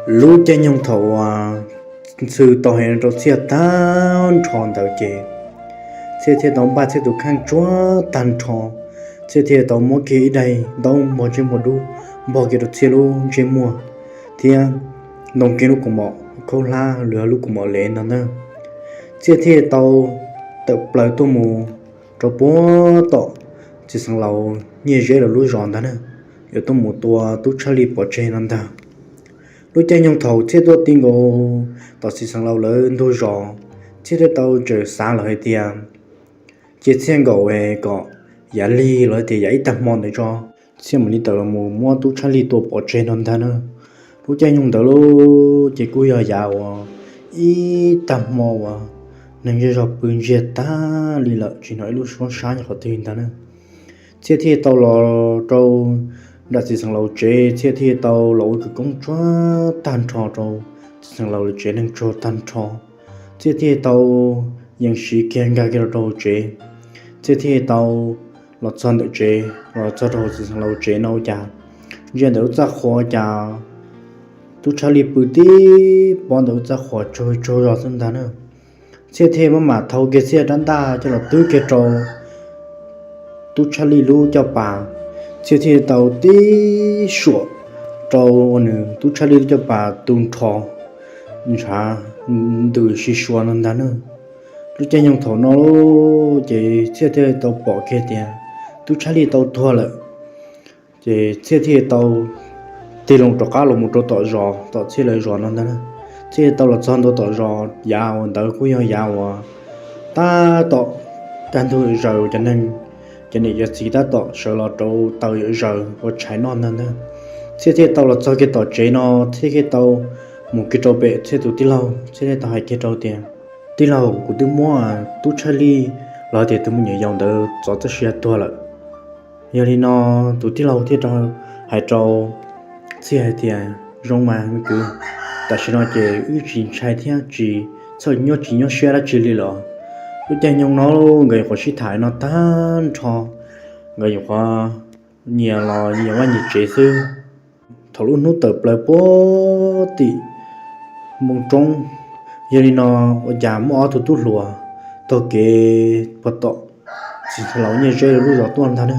Lub caij nyoog thaum uas Ntxhw tau hais rau Txhiaj tag nrho ntawd ces Txhiaj thiaj tau npaj Txhiaj tus kheej tsuag tag nrho. Txhiaj thiaj tau muab kiag ib daim ntaub npog ntsej muag dub npog kiag rau Txhiaj lub ntsej muag thiab ntoo kiag lub kaus mom khaub hlab los yog lub kaus mom lev ntag na. Txhiaj thiaj tau tawm plaws tuaj mus rau puag tom txiv xeev laus Nyiaj Zeb lawv lub zos ntag na, yuav tuaj mus tua tub Tshaj Lij pov tseg no ntag. Lub caij nyoog thaum Txhiaj tuaj ti nkaus tom txiv xeev laus lawv ntug zos, Txhiaj thiaj tau txawm xav lawm hais tias cia Txhiaj nkaum kom yav lig los tias yav ib tag hmo ntawd tso, Txhiaj mam li tawm los mus muab tub Tshaj Lij tua pov tseg no ntag na. Lub caij nyoog ntawd lub ces kuj yog yav uas ib tag hmo uas neeg zej zog pw ntsiag tag li lawm tsis hnov ib lub suab sab nyob qhov twg ntag na. Txhiaj thiaj tau los rau nram txiv xeev laus tsev, Txhiaj thiaj tau los ua khawv koob tsuag tag nrho rau txiv xeev laus lawv tsev neeg tsuag tag nrho. Txhiaj thiaj tau yees siv kiag nkag kiag los rau hauv tsev. Txhiaj thiaj tau los txog ntawm tsev, los txog rau hauv txiv xeev laus tsev no ua cas ntsia ntawm lub txaj qhua cas tub Tshaj Lij pw tib pob ntawm lub txaj qhua tsaug tsaug zog xwb ntag na. Txhiaj thiaj maj mam thau kiag Txhiaj rab ntaj coj los twb kiag rau tub Tshaj Lij lub caj pas. Txhiaj thiaj tau tib suam rau nws tub Tshaj Lij lub caj pas tu nrho ntshav ntws sib suav no ntag na. Lub caij nyoog thaum no ces Txhiaj thiaj tau pom kiag tias tub Tshaj Lij tau tuag lawm. Ces Txhiaj thiaj tau tig loo rov qab los mus rau tom zos, tom Txhiaj lawv zos no ntag na. Txhiaj tau los txog ntua tom zos, yav uas ntawd kuj yog yav uas tab tom kaj ntug zaws cov neeg, cov niam cov txiv tab tom sawv los rau taws yam zaws ua tshais noj ntag ntag. Txhiaj thiaj tau los txog kiag tom tsev no, Txhiaj thiaj tau mus kiag rau pem Txhiaj tus tij laug, Txhiaj thiaj tau hais kiag rau tias, tij laug, kuv twb muab tub Tshaj Lij los tias tus me nyuam yaus ntawd txov txoj sia tuag lawm. Yog li no tus tij laug thiaj hais rau Txhiaj hais tias, zoo mas me kwv, tam sim no ces wb tsis ntshai thiab tsis txhawj nyuaj tsis nyuaj siab dab tsi li lawm. Lub caij nyoog no nkawd nyuam qhuav sib tham no tag nrho, nkawd nyuam qhuav nyias los nyias vaj nyias tsev xwb. Thaum lub hnub tawm plaws puag tim Moo Roob, yog li no ua cas muaj ob tug tub hluas taug kev puag tom txiv xeev laus Nyiaj Zeb lub zos tuaj ntag na.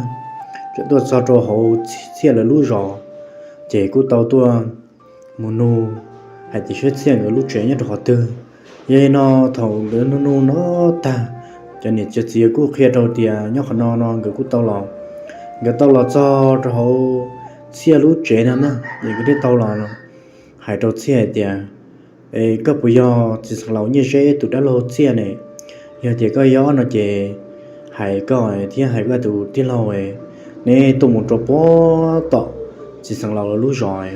Txawm tuaj txog rau hauv Txhiaj lawv lub zos, ces kuj tau tuaj mus nug hais tias saib Txhiaj nkawd lub tsev nyob rau qhov twg. Yog li no thaum nkawd nug nug no tag, cov niam cov txiv kuj qhia rau tias nyob qhov no no nkawd kuj tau los, nkawd tau los txog rau hauv Txhiaj lub tsev no na, es nkawd thiaj tau los hais rau Txhiaj hais tias, es koj puas yog txiv xeev laus Nyiaj Zeb tus dab laug Txhiaj ne? Yog tias koj yog no ces hais koj thiab hais koj tus tij laug, neb tuaj mus rau puag tom txiv xeev laus lub zos,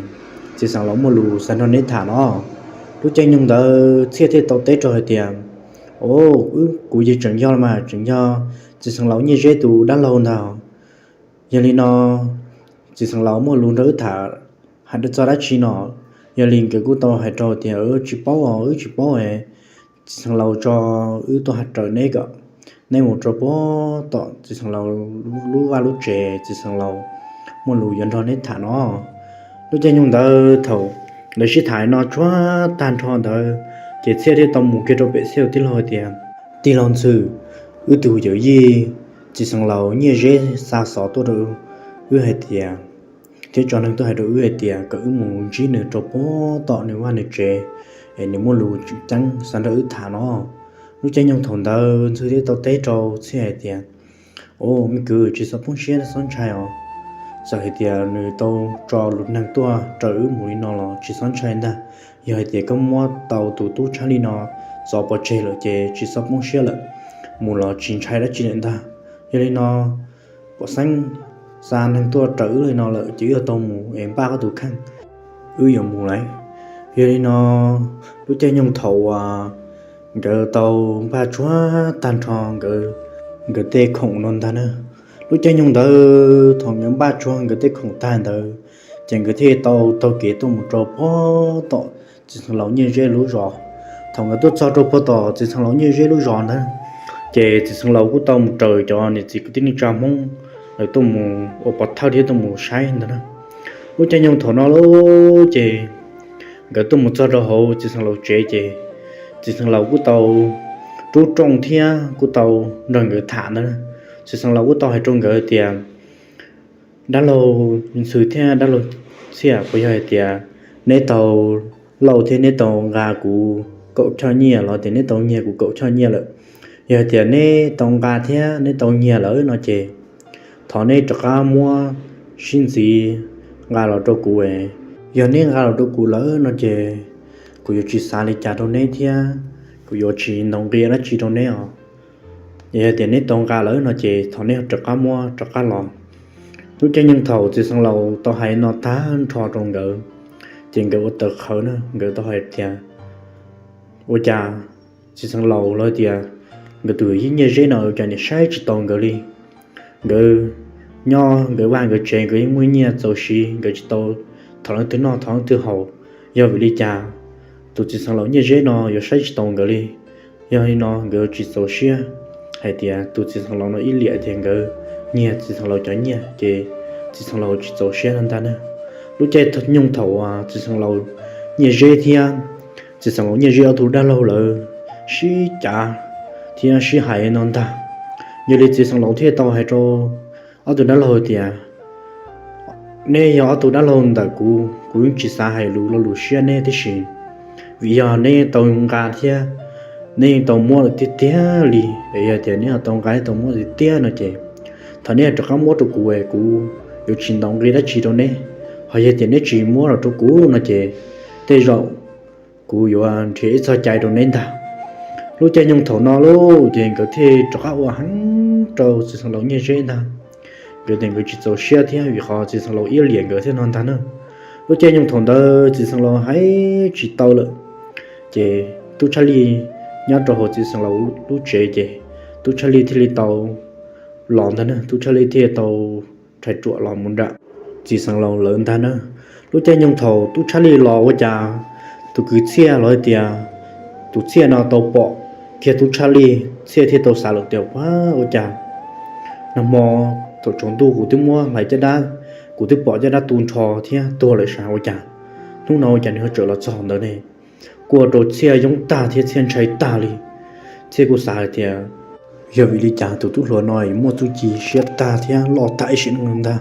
txiv xeev laus muaj lus xav nrog neb tham no. Lub caij nyoog ntawd Txhiaj thiaj tau teb rau hais tias, o, wb, kuv yeej tseem yog los mas, tseem yog txiv xeev laus Nyiaj Zeb tus dab laug ntag. Yog li no txiv xeev laus muaj lus nrog wb tham, hais txog dab tsi no? Yog li nkawd kuj tau hais rau tias, tsis paub os, wb tsis paub. Txiv xeev laus tso wb tuaj hais raws neb kom neb mus rau puag tom txiv xeev laus lub vaj lub tsev, txiv xeev laus muaj lus yuav nrog neb tham no. Lub caij nyoog ntawd thaum lawv sib tham no tsuag tag nrho ntawd, ces Txhiaj thiaj tau mus kiag rau pem Txhiaj tus tij laug hais tias, tij laug Ntxhw, wb tus yawm yij txiv xeev laus Nyiaj Zeb xa xov tuaj rau wb hais tias, thiab tso neeg tuaj hais rau wb hais tias kom wb mus ntsib nws rau puag tom nws vaj nws tsev, es nws muaj lus tseem ceeb xav nrog wb tham no. Lub caij nyoog thaum ntawd Ntxhw thiaj tau teb rau Txhiaj hais tias, o, me kwv, tsis txhob poob siab txhob ntshai os. Txawm hais tias nws tau tso lus neeg tuaj raws wb mus li no los tsis txhob ntshai ntag. Yog hais tias koj muab tau tus tub Tshaj Lij no txov pov tseg lawm ces tsis txhob poob siab lawm, mus los tsis ntshai dab tsi lawm ntag. Yog li no pom xeeb xa neeg tuaj raws wb li no lawm ces wb yuav tau mus es npaj koj tus kheej, wb yuav mus lawm. Yog li no lub caij nyoog thaum uas nkawd tau npaj tsuag tag nrho nkawd, nkawd tej khoom no ntag na. Lub caij nyoog ntawd thaum nkawd npaj tsuag nkawd tej khoom tag ntawd, ces nkawd thiaj tau taug kev tuaj mus rau puag tom txiv xeev laus Nyiaj Zeb lub zos. Thaum nkawd tuaj txog rau puag tom txiv xeev laus Nyiaj Zeb lub zos ntag, ces txiv xeev laus kuj tau mus raws cov niam txiv kwv tij neej tsa Hmoob lawv tuaj mus ua pov thawj thiab tuaj mus saib ntag na. Lub caij nyoog thaum no lub ces nkawd tuaj mus txog rau hauv txiv xeev laus tsev ces txiv xeev laus kuj tau rub rooj thiab kuj tau nrog nkawd tham ntawd. Txiv xeev laus kuj tau hais rau nkawd tias, dab laug ntxhw thiab dab laug txhiaj, puas yog hais tias neb tau lauj thiab neb tau nqa kuv kaum choj nyiaj los tias neb tau nyiag kuv kaum choj nyiaj lawm? Yog hais tias neb tau nqa thiab neb tau nyiag lawm no ces thov neb rov qab muab sib ntxiv nqa los rau kuv. Yog neb nqa los rau kuv lawm no ces kuv yuav tsis xav li cas rau neb thiab kuv yuav tsis ntaus nqi dab tsi rau neb os. Yog tias neb tau nqa lawm no ces thov neb rov qab muab rov qab los. Lub caij nyoog thaum txiv xeev laus tau hais no tag nrho rau nkawd, ces nkawd ua tawv qhawv na, nkawd tau hais tias, ua cas txiv xeev laus los tias nkawd tus yij Nyiaj Zeb no ua cas nim saib tsis taus nkawd li. Nkawd nyob nkawd vaj nkawd tsev nkawd yeej muaj nyiaj txaus siv, nkawd tsis tau thov leej twg noj thov leej twg haus. Yog vim li cas tus txiv xeev laus Nyiaj Zeb no yuav saib tsis taus nkawd li? Yog li no nkawd tsis txaus siab hais tias tus txiv xeev laus no ib liam tias nkawd nyiag txiv xeev laus cov nyiaj ces txiv xeev laus tsis txaus siab no ntag na. Lub caij nyoog thaum uas txiv xeev laus Nyiaj Zeb thiab txiv xeev laus Nyiaj Zeb ob tug dab laug lawv sib cav thiab sib hais no ntag, yog li txiv xeev laus thiaj tau hais rau ob tug dab laug tias, neb yog ob tug dab laug ntawm kuv, kuv yeej tsis xav hais lus lo lus siab neb tib si, vim yog neb tau nqa thiab neb yeej tau muab lawm tiag tiag li. Es yog tias neb ho tau nqa tau muab tiag tiag no ces thov neb rov qab muab rau kuv es kuv yuav tsis ntaus nqi dab tsi rau neb. Ho yog tias neb tsis muab los rau kuv no ces tej zaum kuv yuav nrhiav ib txoj cai rau neb ntag. Lub caij nyoog thaum no lauj ces nkawd thiaj rov qab ua heev rau txiv xeev laus Nyiaj Zeb ntag. Nkawd tias nkawd tsis txaus siab thiab vim qhov txiv xeev laus ib liam nkawd thiab no ntag na. Lub caij nyoog thaum ntawd txiv xeev laus hais tsis tau lawm, ces tub Tshaj Lij nyob rau hauv txiv xeev laus lub tsev ces tub Tshaj Lij thiaj li tau los ntag na, tub Tshaj Lij thiaj tau rhais ruam los mus nram txiv xeev laus lawv ntag na. Lub caij nyoog thaum tub Tshaj Lij los ua cas tus kwv Txhiaj los hais tias tus Txhiaj no tau pom kiag tub Tshaj Lij, Txhiaj thiaj tau xav lawm tias, ua cas nag hmo thaum tsaus ntuj kuv twb muab hlais caj dab, kuv twb pom caj dab tu nrho thiab tuag lawm sav, ua cas hnub no ua cas nws ho tseem los txog ntawd ne? Kuj ua rau Txhiaj yoob tag thiab Txhiaj ntshai tag li. Txhiaj kuj xav hais tias yog vim li cas tus tub hluas no muaj txuj ci siab tag thiab loj tag ib sim neej ntag.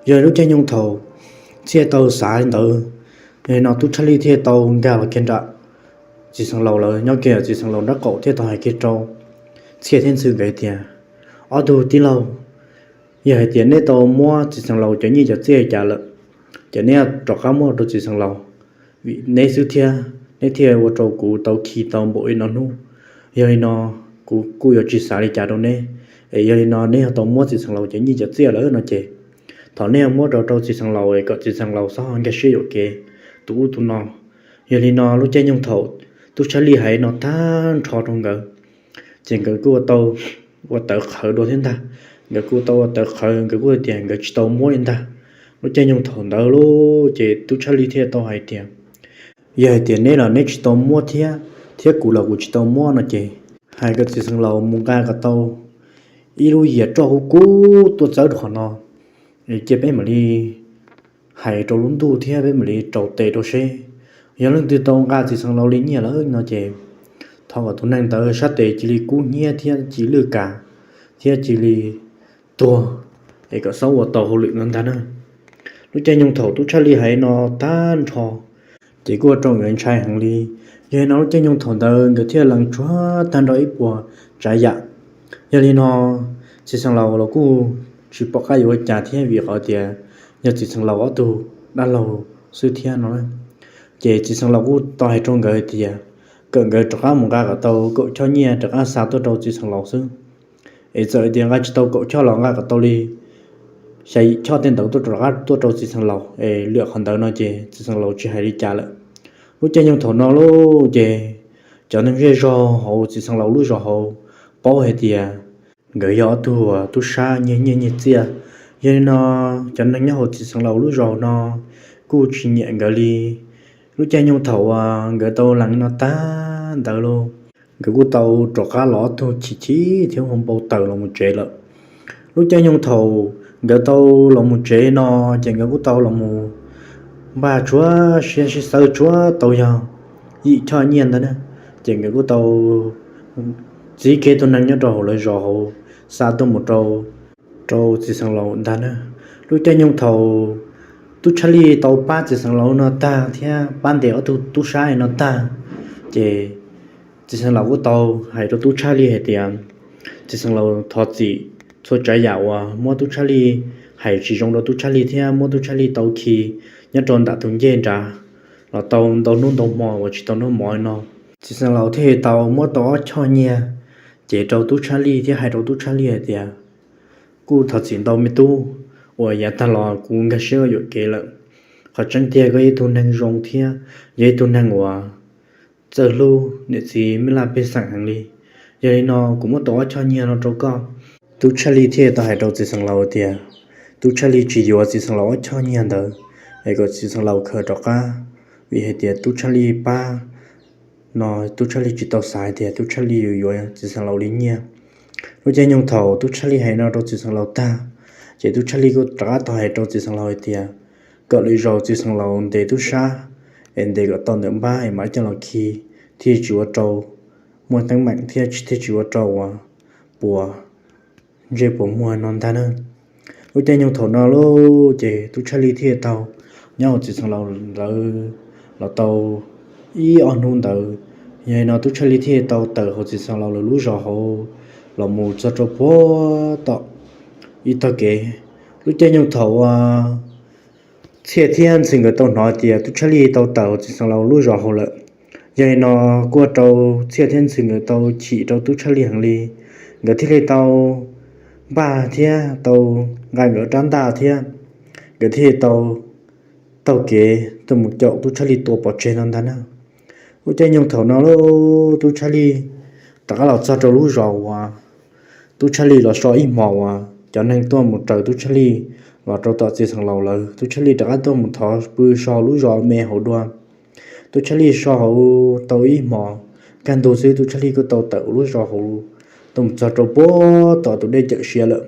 Yog lub caij nyoog thaum Txhiaj tau xav li ntawd, yog li no tub Tshaj Lij thiaj tau nkag los kiag nram txiv xeev laus lawv nyob kiag txiv xeev laus nraub qaum thiaj tau hais kiag rau Txhiaj thiab Ntxhw nkawd tias, ob tug tij laug, yog hais tias neb tau muab txiv xeev laus cov nyiaj cov txiaj cas lawm, ces neb rov qab muab rau txiv xeev laus, vim neb xwb thiab neb thiaj ua rau kuv tau khi tau npaum li no hnub. Yog li no kuv kuj yuav tsis xav li cas rau neb, es yog li no neb yog tau muab txiv xeev laus cov nyiaj cov txiaj lawm no ces thov neb muab rau rau txiv xeev laus es kom txiv xeev laus txhob nkag siab yuam kev tus ub tus no. Yog li no lub caij nyoog thaum tub Tshaj Lij hais no tag nrho rau nkawd, ces nkawd kuj ua tau ua tawv qhawv dua thiab ntag. Nkawd kuj tau ua tawv qhawv, nkawd kuj tias nkawd tsis tau muab li ntag. Lub caij nyoog thaum ntawd lauj ces tub Tshaj Lij thiaj tau hais tias, yog hais tias neb los neb tsis tau muab thiab, thiab kuv los kuv tsis tau muab no ces hais kom txiv xeev laus mus nqa kom tau ib lub yias roj kub kub tuaj txawb rau qhov no, cia peb mam li hais rau lub ntuj thiab peb mam li raus tes rau seb yog leej twg tau nqa txiv xeev laus li nyiaj lawm no ces thov kom tus neeg ntawd sab tes cia li kub hnyiab thiab cia li lwj kas thiab cia li tuag, es kom xob ua tau hauj lwm no ntag na. Lub caij nyoog thaum tub Tshaj Lij hais no tag nrho, ces kuj ua rau nkawd ntshai heev li. Yog li no lub caij nyoog thaum ntawd nkawd thiaj lees tsuag tag nrho ib puas tsav yam. Yog li no txiv xeev laus los kuj tsis pom qab yuav ua cas thiab vim qhov tias yog txiv xeev laus ob tug dab laug xwb thiab no. Ces txiv xeev laus kuj tau hais rau nkawd hais tias kom nkawd rov qab mus nqa kom tau kaum choj nyiaj rov qab xa tuaj rau txiv xeev laus xwb. Es txawm tias nqa tsis tau kaum choj los nqa kom tau li xya yim choj tej ntawd tuaj rov qab tuaj rau txiv xeev laus, es lwm qhov ntawd no ces txiv xeev laus tsis hais li cas lawm. Lub caij nyoog thaum no lauj ces cov neeg zej zog hauv txiv xeev laus lub zos hauv paub hais tias nkawd yog ob tug tub sab nyiag nyiaj nyiag txiaj. Yog li no cov neeg nyob hauv txiv xeev laus lub zos no kuj tsis nyiam nkawd li. Lub caij nyoog thaum uas nkawd tau lees no tag ntawd lauj, nkawd kuj tau rov qab los ob tug chim chim thiab hu npau taws los mus tsev lawm. Lub caij nyoog thaum nkawd tau los mus tsev no ces nkawd kuj tau los mus npaj tsuav siab sib xawb tsuav tau yog yim choj nyiaj ntag na. Ces nkawd kuj tau txib kiag tus neeg nyob rau hauv lawv zos hauv xa tuaj mus rau, rau txiv xeev laus ntag na. Lub caij nyoog thaum tub Tshaj Lij tau pab txiv xeev laus no tag thiab pab ntes ob tug tub sab no tag, ces txiv xeev laus kuj tau hais rau tub Tshaj Lij hais tias txiv xeev laus thov txim txhua tsav yam uas muab tub Tshaj Lij hais tsis zoo rau tub Tshaj Lij thiab muab tub Tshaj Lij tau khi nyob rau ntawm tus ncej nrad los tau ntau hnub ntau hmo uas tsis tau noj mov no. Txiv xeev laus thiaj tau muab tau ob choj nyiaj cev rau tub Tshaj Lij thiab hais rau tub Tshaj Lij hais tias kuj thov txim ntau me tub, uas yav tag los kuv nkag siab koj yuam kev lawm. Qhov tseeb tiag koj yog ib tug neeg zoo thiab yog ib tug neeg uas txawj hlub niam txiv mej laj pej xeem heev li. Yog li no kuv muab tau ob choj nyiaj no rau koj. Tub Tshaj Lij thiaj tau hais rau txiv xeev laus tias tub Tshaj Lij tsis yuav txiv xeev laus ob choj nyiaj ntawd, es kom txiv xeev laus khaws rov qab, vim hais tias tub Tshaj Lij pab no tub Tshaj Lij tsis tau xav hais tias tub Tshaj Lij yuav yuav txiv xeev laus li nyiaj. Lub caij nyoog thaum tub Tshaj Lij hais no rau txiv xeev laus tag, ces tub Tshaj Lij kuj rov qab tau hais rau txiv xeev laus hais tias kom lwm zaus txiv xeev laus ntes tub sab es ntes kom tau ntawm npab es mam coj los khi, thiaj tsis ua rau muaj teeb meem thiab thiaj tsis ua rau uas puas ntsej puas muag no ntag na. Lub caij nyoog thaum no lauj, ces tub Tshaj Lij thiaj tau nyob hauv txiv xeev laus lawv los tau ib ob hnub ntawd. Yog li no tub Tshaj Lij thiaj tau tawm hauv txiv xeev laus lawv lub zos hauv los mus txog rau puag tom ib tog kev. Lub caij nyoog thaum uas Txhiaj thiab Ntxhw nkawd tau hnov tias tub Tshaj Lij tau tawm hauv txiv xeev laus lub zos hauv lawm, yog li no kuj ua rau Txhiaj thiab Ntxhw nkawd tau chim rau tub Tshaj Lij heev li. Nkawd thiaj li tau npaj thiab tau nqa nkawd rab ntaj thiab nkawd thiaj li tau taug kev tuaj mus caum tub Tshaj Lij tua pov tseg no ntag na. Lub caij nyoog thaum no lauj, tub Tshaj Lij rov qab los txog rau lub zos uas tub Tshaj Lij los so ib hmos uas cov neeg tuaj mus raws tub Tshaj Lij los rau tom txiv xeev laus lawv. Tub Tshaj Lij rov qab tuaj mus thov pw so lub zos me hauv dua. Tub Tshaj Lij so hauv tau ib hmos, kaj ntug xwb tub Tshaj Lij kuj tau tawm lub zos hauv tuaj mus txog rau puag tom tus dej Cawm Siav lawm.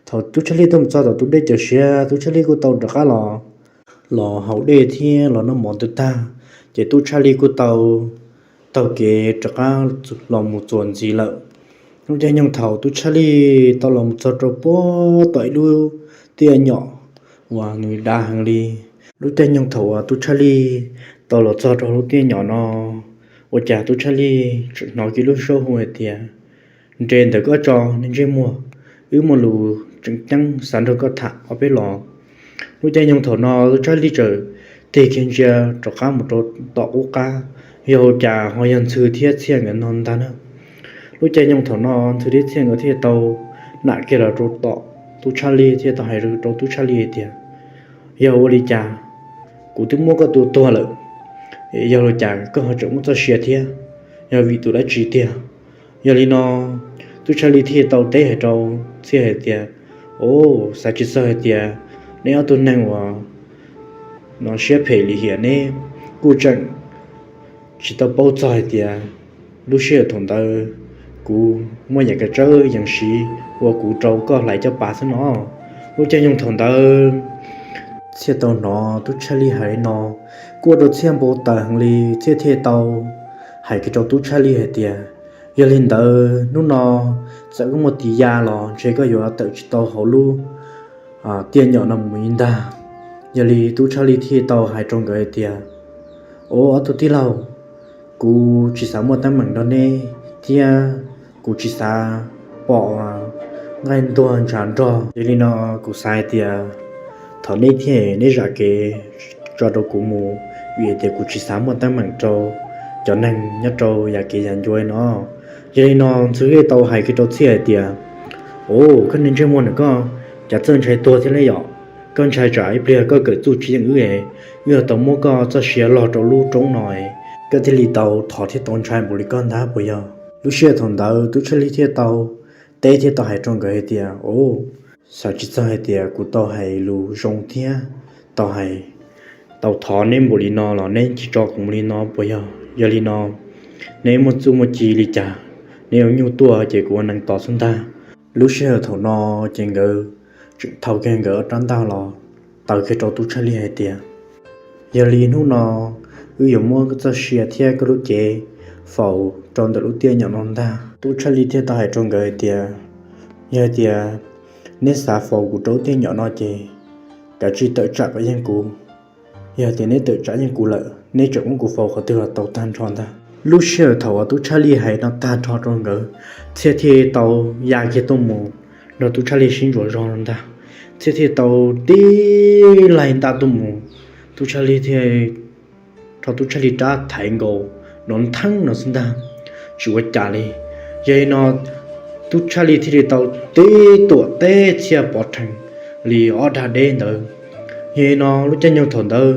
Thaum tub Tshaj Lij tuaj mus txog tom tus dej Cawm Siav, tub Tshaj Lij kuj tau rov qab los, los haus dej thiab los noj mov ntawd tag, ces tub Tshaj Lij kuj tau taug kev rov qab los mus txuas ntxiv lawm. Lub caij nyoog thaum tub Tshaj Lij tau los mus txog rau puag tom ib lub tiaj nyom uas nws dav heev li. Lub caij nyoog thaum uas tub Tshaj Lij tau los txog rau lub tiaj nyom no, ua cas tub Tshaj Lij tseem hnov kiag lub suab hu hais tias, nres ntawm koj tso, niag ntsej muag, wb muaj lus tseem ceeb xav nrog koj tham ob peb los. Lub caij nyoog thaum no tub Tshaj Lij txawm tig kiag ntsia rov qab mus rau tom qub qab, yog ua cas ho yog Ntxhw thiab Txhiaj nkawd no ntag na. Lub caij nyoog thaum no Ntxhw thiab Txhiaj nkawd thiaj tau nam kiag los rau tom tub Tshaj Lij thiaj tau hais rau tub Tshaj Lij hais tias, yog ua li cas kuv twb muab koj tua tuag lawm, yog li cas koj ho tseem muaj txoj sia thiab? Yog vim tus dab tsi tiag? Yog li no tub Tshaj Lij thiaj tau teb hais rau Txhiaj hais tias, o, xav tsis txog hais tias neb ob tug neeg uas no siab phem lim hiam neb kuj tseem tsis tau paub txog hais tias lub sij hawm thaum ntawd kuv muaj yam kav tsawb yees siv ua kuv rau koj hlais caj pas xwb no. Lub caij nyoog thaum ntawd Txhiaj tau hnov tub Tshaj Lij hais li no, kuj ua rau Txhiaj npau taws heev li. Txhiaj thiaj tau hais kiag rau tub Tshaj Lij hais tias, yog li ntawd hnub no txawm koj muaj tis ya los ntshe koj yuav tawm tsis tau hauv lub tiaj nyom no mus li ntag. Yog li tub Tshaj Lij thiaj tau hais rau nkawd hais tias, o, ob tug tij laug, kuv tsis xav muaj teeb meem nrog neb thiab kuv tsis xav pom nqaij ntuag ntshav nrog. Yog li no kuv xav hais tias thov neb thiaj neb zam kev tso rau kuv mus, vim hais tias kuv tsis xav muaj teeb meem rau cov neeg nyob rau yam kev yam ncua no. Yog li no Ntxhw thiaj tau hais kiag rau Txhiaj hais tias, o, koj niag ntsej muag no koj, cas txawj ntshai tuag thiab li yom? Koj ntshai tsam ib pliag koj kawm txuj tsis yeej wb, wb yuav tau muab koj txoj sia log rau lub roob no, koj thiaj li tau thov thiab tau ntshai npaum li koj ntag puas yog? Lub sij hawm thaum ntawd tub Tshaj Lij thiaj tau teb thiab tau hais rau nkawd hais tias, o, xav tsis txog hais tias kuv tau hais lus zoo thiab tau hais, tau thov neb npaum li no los neb cia tso kuv mus li no puas yog? Yog li no neb muaj txuj muaj ci li cas, neb ua nyuj tuaj ces kuv ua nees tos xwb ntag. Lub sij hawm thaum no ces nkawd tseem thau kiag nkawd ob rab ntaj los taw kiag rau tub Tshaj Lij hais tias, Yog li hnub no wb yuav muab koj txoj sia thiab koj lub cev faus rau ntawm lub tiaj nyom no ntag. Tub Tshaj Li thiaj tau hais rau nkawd hais tias, yog tias neb xav faus kuv rau lub tiaj nyom no ces kav tsij tawm tsam kom yeej kuv. Yog tias neb tawm tsam yeej kuv lawm, neb tseem muab kuv faus qhov twg los tau tag nrho ntag. Lub sij hawm thaum uas Tub Tshaj Li hais no tag nrho rau nkawd, Txhiaj thiaj tau ya kiag tuaj mus nrog Tub Tshaj Li sib ntsuas zog ntag. Txhiaj thiaj tau tib laig ntaj tuaj mus, Tub Tshaj Li thiaj rho Tub Tshaj Li rab thaiv nkaus nrov ntheeb no xwb ntag, tsis ua cas li. Yog li no Tub Tshaj Li thiaj li tau tib tuam teb Txhiaj pov rhees li ob dag deb ntawd. Yog li no lub caij nyoog thaum ntawd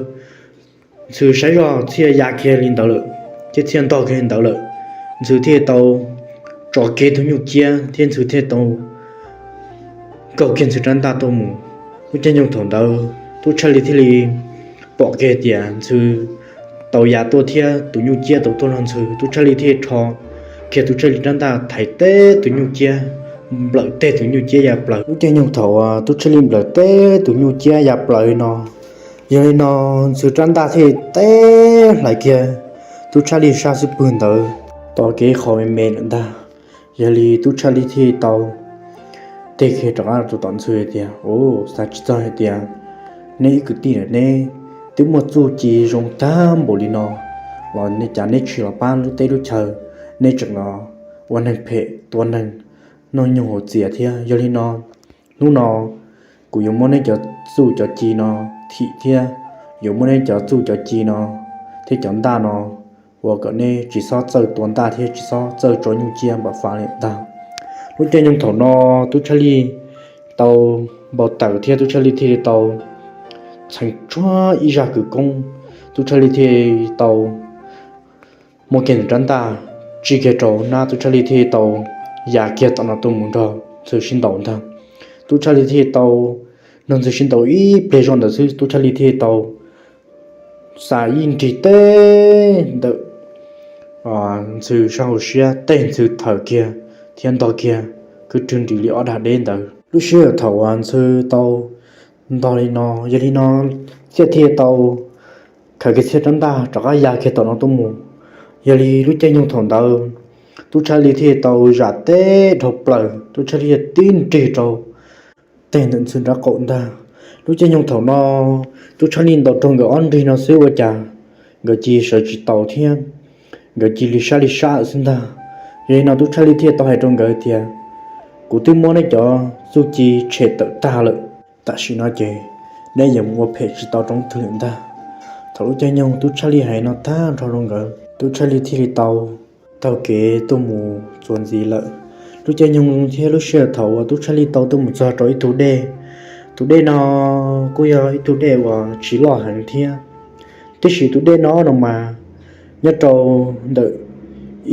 Ntxhw saib zoj Txhiaj ya kiag li ntawd lawm, thiab Txhiaj ntog kiag li ntawd lawm, Ntxhw thiaj tau tso kiag tus nyuj ciab thiab Ntxhw thiaj tau nkaug kiag Ntxhw rab ntaj tuaj mus. Lub caij nyoog thaum ntawd Tub Tshaj Li thiaj li pom kiag tias Ntxhw tau ya tuaj thiab tus nyuj ciab tau tuaj nrog Ntxhw. Tub Tshaj Li thiaj rho kiag Tub Tshaj Li rab ntaj thaiv teb tus nyuj ciab, nplawm teg tus nyuj ciab ya plaws. Lub caij nyoog thaum uas Tub Tshaj Li nplawm teb tus nyuj ciab ya plaws li no, yog li no Ntxhw rab ntaj thiaj teb hlais kiag Tub Tshaj Li sab xub pwg ntawd tom kev qhov me me lawm ntag. Yog li Tub Tshaj Li thiaj tau teg kiag rov qab rau tom Ntxhw hais tias, Ua, xav tsis txog hais tias neb ib kwv tij na neb twb muaj txuj ci zoo tag npaum li no los cas neb tsis los pab lub teb lub chaw, neb tseem los ua neeg phem tua neeg, noj nyuj haus txias thiab. Yog li no hnub no kuv yuav muab neb cov txuj cov ci no thim thiab yuav muab neb cov txuj cov ci no thiab cov ntaj no ua kom neb tsis txhob txawj tua ntaj thiab tsis txhob txawj tso nyuj ciab npam fav li ntag. Lub caij nyoog thaum no Tub Tshaj Li tau npau taws thiab Tub Tshaj Li thiaj li tau txheev tsuag ib zaj kwv koob. Tub Tshaj Li thiaj tau muab kiag nws rab ntaj tsij kiag rau nab, Tub Tshaj Li thiaj tau ya kiag tom no tuaj mus nrog Ntxhw sib ntaus ntag. Tub Tshaj Li thiaj tau nrog Ntxhw sib ntaus ib pliag zoj ntawd xwb, Tub Tshaj Li thiaj tau xa ib nrig teb ntawm Ntxhw sab hauv siab, teg Ntxhw thawm kiag thiab ntog kiag kwj rwg nrim li ob dag deb ntawd. Lub sij hawm thaum uas Ntxhw tau ntog li no, yog li no Txhiaj thiaj tau khaws kiag Txhiaj rab ntaj rov qab ya kiag tom no tuaj mus. Yog li lub caij nyoog thaum ntawd Tub Tshaj Li thiaj tau zam teb dhau plaws, Tub Tshaj Li tib nrig rau teg ntawm Ntxhw nrab qaum ntag. Lub caij nyoog thaum no Tub Tshaj Li ntaus raug nkawd ob nrig no xwb ua cas nkawd cia sawv tsis taus thiab nkawd cia li sab li sab xwb ntag. Yog li no Tub Tshaj Li thiaj tau hais rau nkawd tias, Kuv twb muab neb cov txuj ci tshem tawm tag lawm, tam sim no ces neb yuav mus ua phem tsis tau roob twg lawm ntag. Thaum lub caij nyoog Tub Tshaj Li hais no tag nrho rau nkawd, Tub Tshaj Li thiaj li tau taug kev tuaj mus txuas ntxiv lawm. Lub caij nyoog thiab lub sij hawm thaum uas Tub Tshaj Li tau tuaj mus txog rau ib tug dej, tus dej no kuj yog ib tug dej uas tsis loj heev thiab, tiam sis tus dej no no mas nyob rau ntawm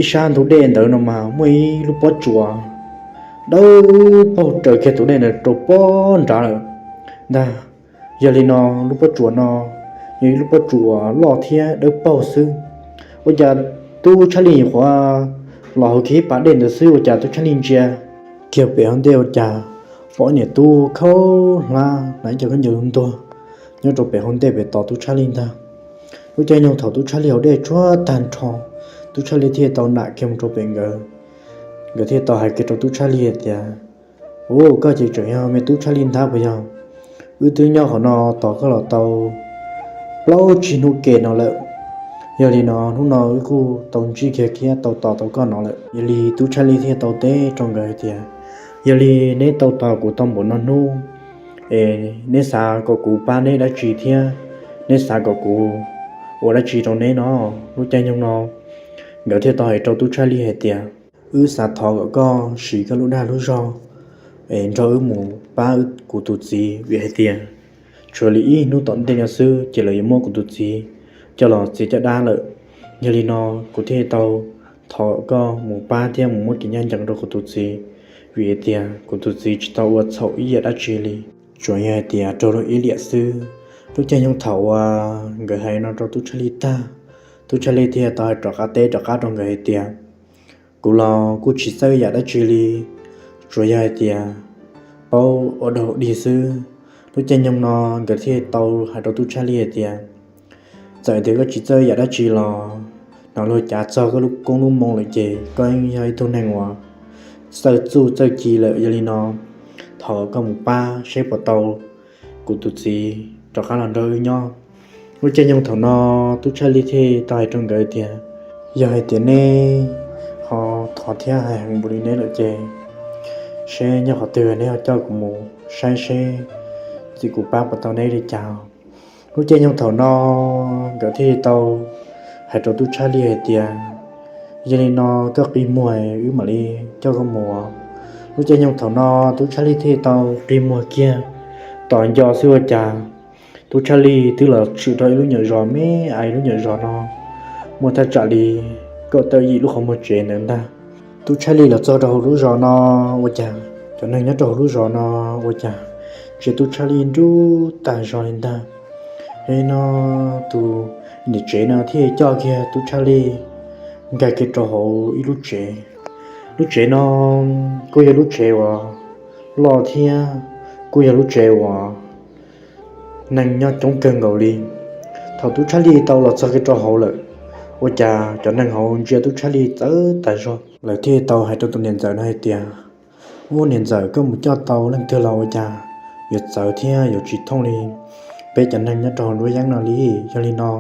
ib sab ntug dej ntawd no mas muaj ib lub pob tsuas dawb paug raws kiag tus dej ntawd rau pob nrad lawm ntag. Yog li no lub pob tsuas no yog ib lub pob tsuas uas loj thiab dawb paug xwb. Ua cas Tub Tshaj Li nyuam qhuav los hauv kiag ib pas dej ntawd xwb ua cas Tub Tshaj Li ntsia kiag pem hauv ntej ua cas pom niam tub khaub hlab hnav ib co khaub ncaws ntuag nyob rau pem hauv ntej pem tos Tub Tshaj Li ntag. Lub caij nyoog thaum Tub Tshaj Li haus dej tsuag tag nrho, Tub Tshaj Li thiaj tau nam kiag mus rau pem nkawd. Nkawd thiaj tau hais kiag rau Tub Tshaj Li hais tias, Ua, koj ces tseem yog me Tub Tshaj Li ntag puas yog? Wb twb nyob qhov no tos koj los tau plaub tsib hnub ke no lawm. Yog li no hnub no wb kuj tau ntsib kiag thiab tau tos tau koj no lawm. Yog li Tub Tshaj Li thiaj tau teb rau nkawd hais tias, Yog li neb tau tos kuv tau npaum no hnub es neb xav kom kuv pab neb dab tsi thiab neb xav kom kuv ua dab tsi rau neb no? Lub caij nyoog no nkawd thiaj tau hais rau Tub Tshaj Li hais tias, Wb xav thov kom koj siv koj lub dag lub zog es nrog wb mus pab kuv tus txiv, vim hais tias tshuav li ib hnub tom ntej no xwb ces lawv yuav muab kuv tus txiv coj los txiav caj dab lawm. Yog li no kuv thiaj tau thov koj mus pab thiab mus muab kev ncaj ncees rau kuv tus txiv, vim hais tias kuv tus txiv tsis tau ua txhaum ib yam dab tsi li, tsuas yog hais tias raug luag ib liam xwb. Lub caij nyoog thaum uas nkawd hais no rau Tub Tshaj Li tag, Tub Tshaj Li thiaj tau hais rov qab teb rov qab rau nkawd hais tias, Kuv los kuj tsis txawj yam dab tsi li, tsuas yog hais tias paub ua dog dig xwb. Lub caij nyoog no nkawd thiaj tau hais rau Tub Tshaj Li hais tias, Txawm tias koj tsis txawj yam dab tsi los, hnov luag cav txog koj lub koob lub moo lawm ces koj yeej yog ib tug neeg uas txawj txuj txawj ci lawm. Yog li no, thov koj mus pab seb puas tau kuv tus txiv rov qab los nrog wb nyob. Lub caij nyoog thaum no, tub Tshaj Lij thiaj tau hais rau nkawd tias, yog hais tias neb ho thov thiab hais heev npaum li neb lawm ces, seb nyob qhov twg neb ho coj kuv mus saib seb txiv kuv pab puas tau neb li cas. Lub caij nyoog thaum no, nkawd thiaj li tau hais rau tub Tshaj Lij hais tias, yog li no, koj qi muag wb mam li coj koj mus. Lub caij nyoog thaum no, tub Tshaj Lij thiaj li tau qi muag kiag. Tom nco xwb ua cas tub Tshaj Lij twb los tshwm rau ib lub nyuam zos me, ib lub nyuam zos no muaj thaj tsam li kaum tawm yim lub qhov muag tsev ntawd ntag. Tub Tshaj Lij los txog rau hauv lub zos no ua cas cov neeg nyob rau hauv lub zos no ua cas ntsia tub Tshaj Lij nruj tag zog li ntag. Yog li no, tus niam tsev no thiaj coj kiag tub Tshaj Lij nkag kiag rau hauv ib lub tsev. Lub tsev no kuj yog lub tsev uas loj thiab kuj yog lub tsev uas neeg nyob coob kawg nkaus li. Thaum tub Tshaj Lij tau los txog kiag rau hauv lawm, ua cas cov neeg hauv ntsia tub Tshaj Lij txawv tag zog. Lawv thiaj tau hais rau tus niam ntxawm no hais tias, ub, niam ntxawm, koj mus coj tau leej twg los ua cas yuav txawv thiab yuav tsis thooj li peb cov neeg nyob rau hauv nruab yeeb no li? Yog li no,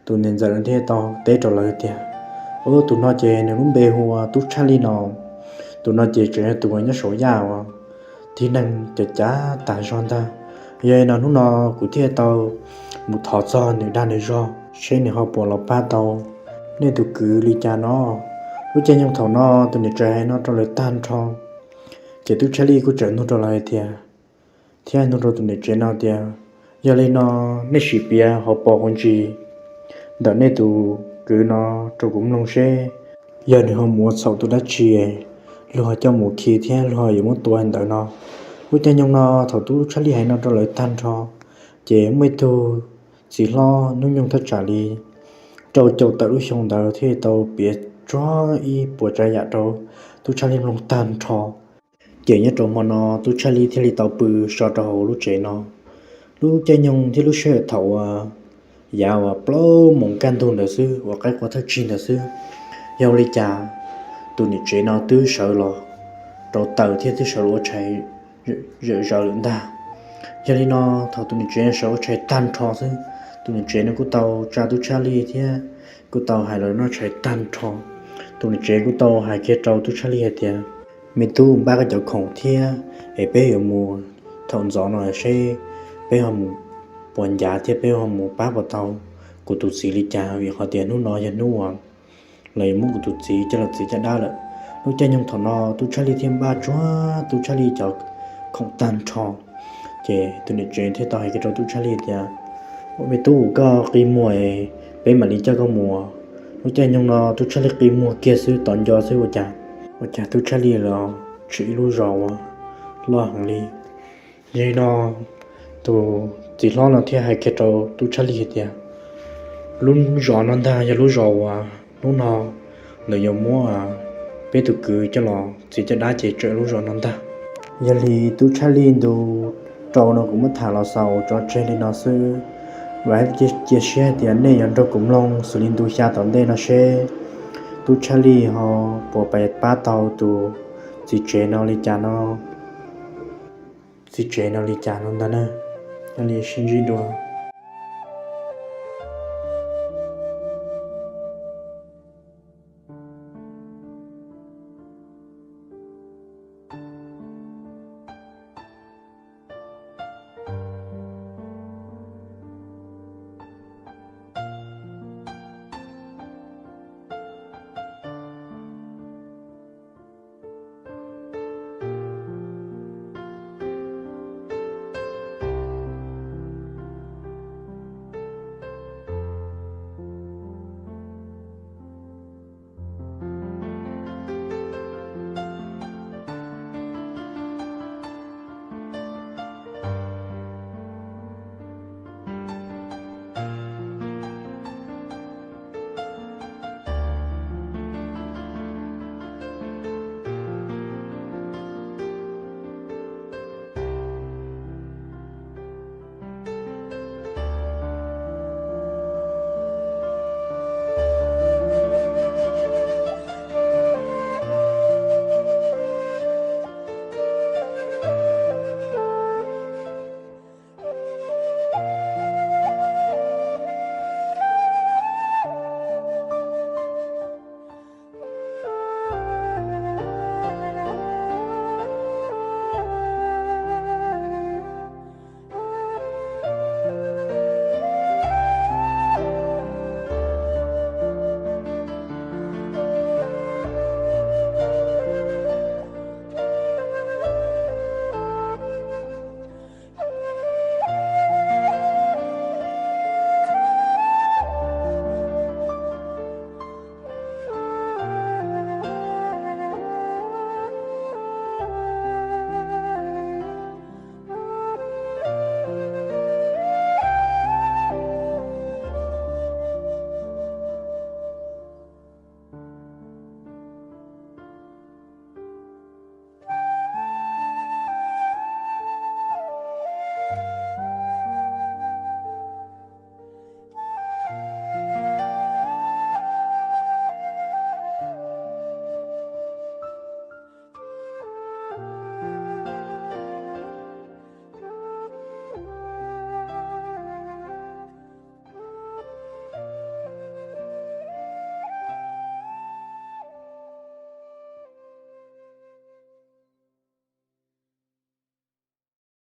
tus niam ntxawm no thiaj tau teb rau lawv tias, ub, tus no ces nws lub npe hu ua tub Tshaj Lij no. Tus no ces tseem yog tus uas nyob saum yaj uas tib neeg cav cav tag zog ntag. Yog li no, hnub no kuv thiaj tau mus thov txog nws dag nws zog seb nws ho puas los pab tau nej tus kwv li cas no. Lub caij nyoog thaum no, tus niam tsev hais no rau lawv tag nrho, ces tub Tshaj Lij kuj tseem nug rau lawv hais tias, thiab nug rau tus niam tsev no tias, yog li no, nej sim piav hauv paus hauv ntsis ntawm nej tus kwv no rau kuv mloog seb yog nws ho mus ua txhaum tus dab tsi, luag ho coj mus khi thiab luag ho yuav muab tua ntawd no. Lub caij nyoog no, thaum tub Tshaj Lij hais no rau lawv tag nrho, ces muaj ib tug txiv hlob hnub nyoog thaj tsam li rau caum tawm lub xyoo ntawd thiaj tau piav tsuag ib puas tsav yam rau tub Tshaj Lij mloog tag nrho. Ces nyob rau hmo no, tub Tshaj Lij thiaj li tau pw so rau hauv lub tsev no. Lub caij nyoog thiab lub sij hawm thaum uas yav uas plaub moos kaj ntug ntawd xwb, uas qaib qua thawj tsig ntawd xwb, yog li cas tus niam tsev no twb sawv los rau taws thiab twb sawv los ua tshais zawm zaws lawm ntag. Yog li no, thaum tus niam tsev sawv ua tshais tag nrho xwb, tus niam tsev no kuj tau tsa tub Tshaj Lij thiab kuj tau hais los noj tshais tag nrho. Tus niam tsev kuj tau hais kiag rau tub Tshaj Lij hais tias, me tub, npaj koj cov khoom thiab es peb yuav mus thaum ntxov no seb peb ho mus puas ncav thiab peb ho mus pab puas tau kuv tus txiv li cas, vim qhov tias hnub no yog hnub uas lawv yuav muab kuv tus txiv coj los txiav caj dab lawm. Lub caij nyoog thaum no, tub Tshaj Lij thiaj npaj tsuag tub Tshaj Lij cov khoom tag nrho. Ces tus niam tsev thiaj tau hais kiag rau tub Tshaj Lij tias, ua me tub, koj qi muag, peb mam li coj koj mus. Lub caij nyoog no tub Tshaj Lij qi muag kiag xwb, tom nco xwb ua cas, ua cas tub Tshaj Lij los tshwm ib lub zos uas loj heev li. Yog li no, tus txiv hlob no thiaj hais kiag rau tub Tshaj Lij hais tias, lub zos no ntag yog lub zos uas hnub no lawv yuav muab peb tus kwv coj los txiav caj dab ces tsawm lub zos no ntag. Yog li tub Tshaj Lij ntu rau no kuv muab tham los xaus tso tseg li no xwb. Vam thiab cia siab hais tias nej yuav nrog kuv mloog xws li ntu xya tom ntej no seb tub Tshaj Lij ho puas pab tau tus txiv tsev no li cas no, txiv tsev no li cas no ntag na. Yog li sib ntsib dua.